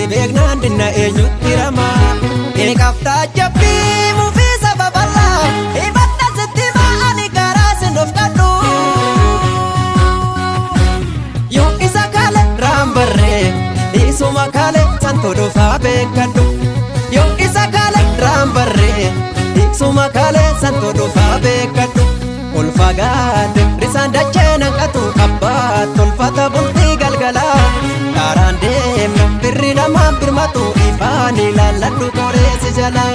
Si beeknaan dinna eenyutti ramaa. Eegaaf taajjabbii mufii saba bal'aa. Ifadha sitti ma'ani karaa sin of kadhu. Yoo isa kale raambarree isuma kale santu dhufaa beekadhu. Yoo isa kale raambarree isuma kale santu dhufaa beekadhu. Ol fagaate risaan dachee naqatu abbaa tolfata bultii galgalaa. Kaaraan deemna birri namaan birmatu ifaan ilaalladhu qoreessi jalaa.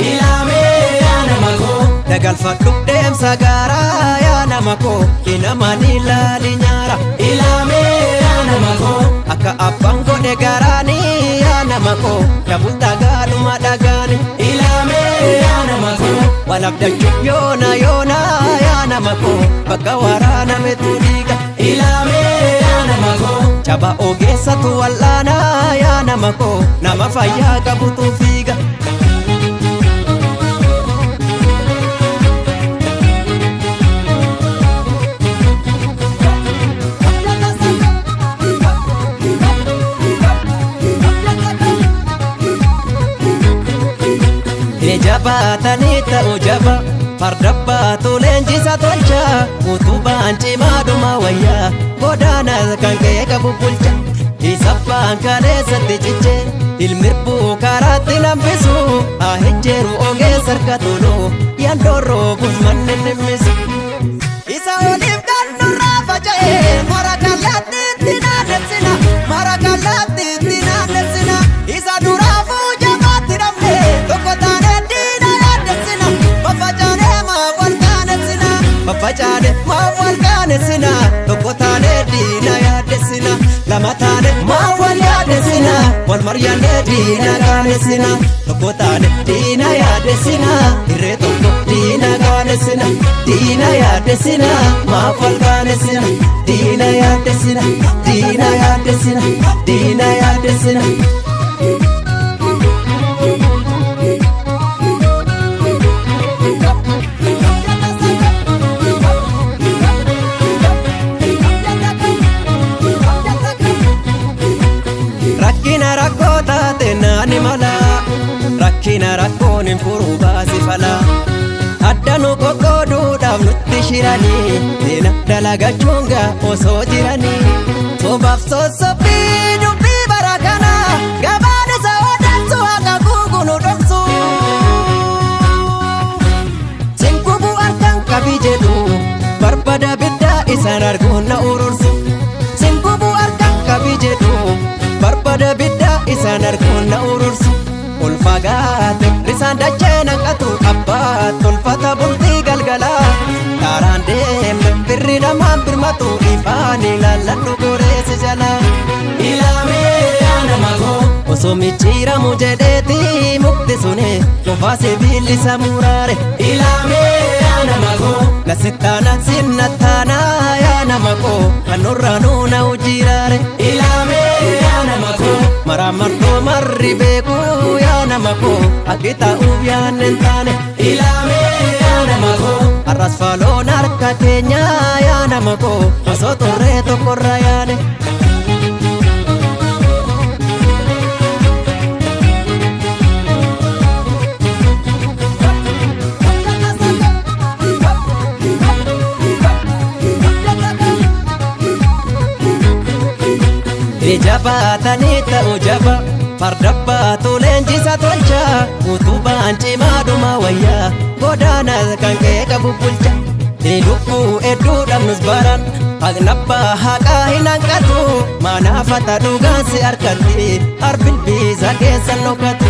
Ilaamee yaa nama koo. Dagalfadhu deemsa gaaraa yaa nama koo hinamaan ilaali nyaara. Ilaamee yaa nama koo. Akka abbaan godhe garaanii yaa nama koo dabultaa gaadhuma dhagaani. Ilaamee yaa nama koo. Wal abdachuu yoona yoona yaa nama koo bakka waraanametu dhiiga. Ilaamee yaa nama koo. Jaba ogeessatu wal'aanaa yaa nama koo nama fayyaa qabutu fiiga. Jabaatanii ta'u jaba farda baatu leenjisa tolcha utubaan cimaadhuma wayyaa godaana kan ka'e qabu bulcha isa abbaan kaleessatti ciche ilmirbuu karaatti lambisu haa hejjeeru ogeessa harka tolu yandoorroo busmanni nimmisu. Isa oliif kan nurraa faca'e mara kallattiitti naannessina mara kallattiitti naannessina isa duraafuu jabaatti dhabne tokko taanee diina yaaddessina faffacaanee maa wal qaanessina faffacaanee maa wal qaanessina tokko taanee diina yaaddessina lama taanee maa wal yaaddessina wal maryaannee diina qaanessina tokko taanee diina yaaddessina irree tokko diina qaanessina diina yaaddessina maaf wal qaanessina diina yaaddessina diina yaaddessina diina yaaddessina. Rakkina rakkoo taate naani mala rakkina rakkoon hin furuu baasi fala adda nu qoqqooduudhaaf nutti shiranii seena dalagachuun gaa osoo jiranii sobaaf sossobbii dubbii bara kana gabaan isa odeessu haqa guugu nu dhoksu. Sinkubu harkaan qabi jedhu barbada biddaa isaan arguun na urursu. Sinkubu harkaan qabi jedhu barbada biddaa isaan arguun na urursu. Ol fagaate risaan dachee naqatu abbaa tolfata bultii galgalaa. Kaaraan deemna birri namaan birmatu ifaan ilaalladhu goreessi jalaa. Ilaamee yaa nama koo. Osoo micciiramu jedheeti mukti suni qofaa sibiilli isa muraare. Ilaamee yaa nama koo. Nasittaana sinnattaana yaa nama koo kan nurraa nuuna hojiraare. Ilaamee yaa nama koo. Maraa martoo marri beeku yaa nama koo akki ta'uuf yaanne hin taane. Ilaamee yaa nama koo. Har'as faaloon harka keenya yaa nama koo osoo turree tokkorra yaane. Jabaatanii ta'u jaba farda baatu leenjisa tolcha utubaan cimaadhuma wayyaa godaana kan ka'e qabu bulcha. Lubbuu hedduu dhabnus baran haqnabbaa haqaa hin hanqatu manaafata dhugaan si harkatti arbilbiisa keessa nokatu.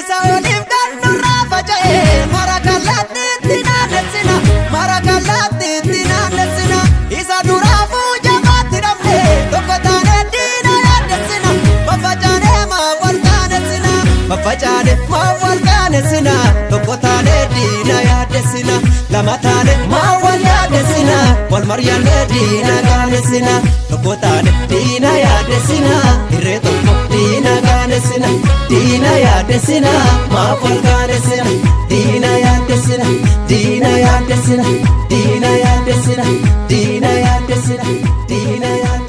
Isa oliif kan nurraa faca'e mara kallattiitti naannessina mara kallattiitti naannessina isa duraafuu jabaatti dhabne tokko taanee diina yaaddessina faffacaanee maa wal qaanessina faffacaanee maa wal qaanessina tokko taanee diina yaaddessina lama taanee maa wal yaaddessina wal maryaannee diina qaanessina tokko taanee diina yaaddessina irree tokko diina qaanessina diina yaaddessina maaf wal qaanessina diina yaaddessina diina yaaddessina diina yaaddessina diina yaaddessina diina yaaddessina.